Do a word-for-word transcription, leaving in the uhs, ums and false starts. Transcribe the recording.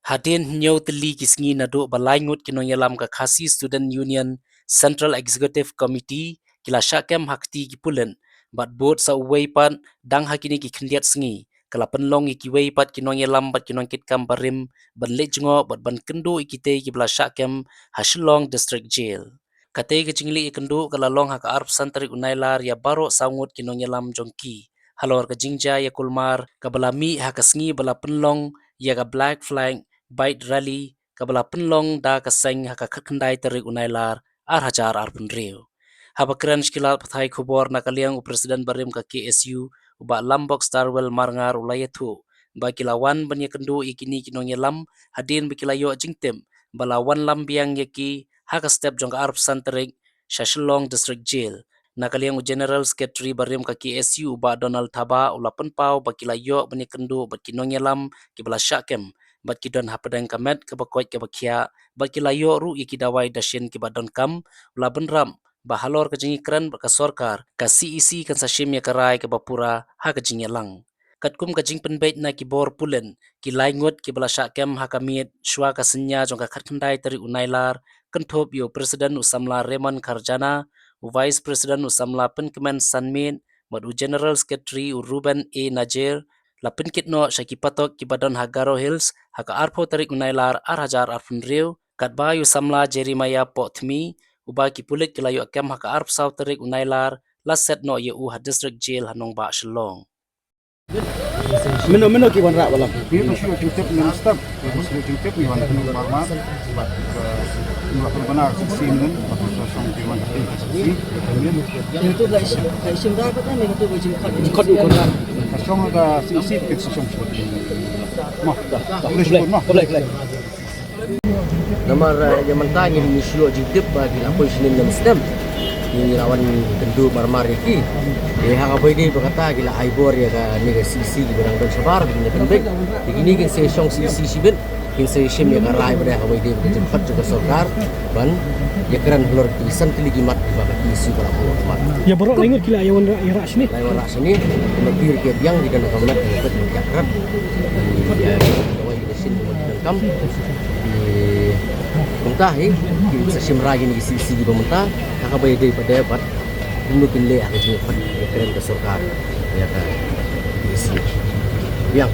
Hadien hynñiew tylli ki sngi naduh ba lai ngut ki nongïalam ka Khasi Student Union Central Executive Committee ki la shah kem ha kti ki pulit, bad bud sa uwei pat dang ha kine ki khyndiat sngi, ka la pynlong ïa kiwei pat ki nongïalam bad ki nongkitkam barim ban leit jngoh bad ban kynduh ïa kitei kiba la shah kem ha Shillong District Jail. Katei ka jingleit ïakynduh ka la long ha ka arphew san tarik u Nailar ïa baroh saw ngut ki nongïalam jong ki halor ka jingjia ïakulmar kaba la mih ha ka sngi ba la pynlong ïa ka Black Flag Bike Rally kaba la pynlong da ka seng ha ka khatkhyndai tarik u Nailar ar hajar arphew hynriew. Haba kren sha ki lad pathai khubor na ka liang u President barim ka K S U u Bah Lambok Starwell Marngar u la ïathuh ba ki la wan ban ïakynduh ïa kine ki nongïalam hadien ba ki la ïoh jingtip ba la wanlam biang ïa ki ha ka step jong ka arphew san tarik sha Shillong District Jail. Na ka liang u General Secretary barim ka K S U u Bah Donald Thabah u la pynpaw ba ki la ïoh ban ïakynduh bad ki nongïalam kiba la shah kem bad ki don hapdeng ka met kaba koit kaba khiah bad ki la ïoh ruh ïa ki dawai dashin kiba donkam. U la bynrap ba halor ka jingïakren bad ka sorkar, ka C E C kan sa shim ïa ka rai kaba pura ha ka jingïalang. Katkum ka jingpynbeit na ki bor pulit, ki lai ngut kiba la shah kem ha ka miet shuwa ka synñia jong ka khatkhyndai tarik u Nailar, kynthup ïa u President u samla Raymond Kharjana, u Vice President u samla Pynkmen Sanmiet, bad u General Secretary u Ruben A Najer, la pynkit noh sha ki patok kiba don ha Garo Hills ha ka arphew tarik u Nailar ar hajar arphew hynriew, katba ïa u samla Jeremiah Pohthmi, uba ki pulit ki la ïoh kem ha ka arphew saw tarik u Nailar, la set noh ïa u ha District Jail ha nongbah Shillong. Mano mano ki wanrah, Bah Lam? Ngi ba shu jingtip mynstep, ngi ba shu jingtip ngi wan pynbna marmar. Ngi ba pynbna sisi mynstep, ba shu shong ki wan pynbna sisi. Ngi tu ba shim, ba shim da ba kan ngi tu ba jingkhot. Jingkhot u khot. Ka shong da sisi, ki shong shong. Mo. Da, da. Boleh, boleh, boleh. Namar, eh, ïa mynta ngi, ngi shu ïoh jingtip ba ki la poi sha mynstep. Ngi la wan kynduh marmar ïa ki. Te ha kaba ïadei bad kata ki la ai bor ïa kane ka C E C kiba dang don shabar, ba kin ïa pynbeit. Te kine kin sa shong C E C shibit, kin sa shim ïa ka rai ba dei ha kaba ïadei bad ka jingkhot jong ka sorkar ban ïakren halor ki san tylli ki mat kiba ka P S U ka la buh khmat. Ïa baroh lai ngut ki la ïa wanrah, ïa rah shane. La ïa wanrah shane. Ki mat ki ruh ki biang ki don ha ka met, ki mat ki ïakren. Ïa, ïa, ïa, ïa, shin ki mat ki donkam. Te kumta hi, ki sa shim rai kine ki C E C kiba mynta, ha kaba ïadei pat de bad kumno kin leh ha ka jingïakren ka sorkar ïa ka P S U. Biang.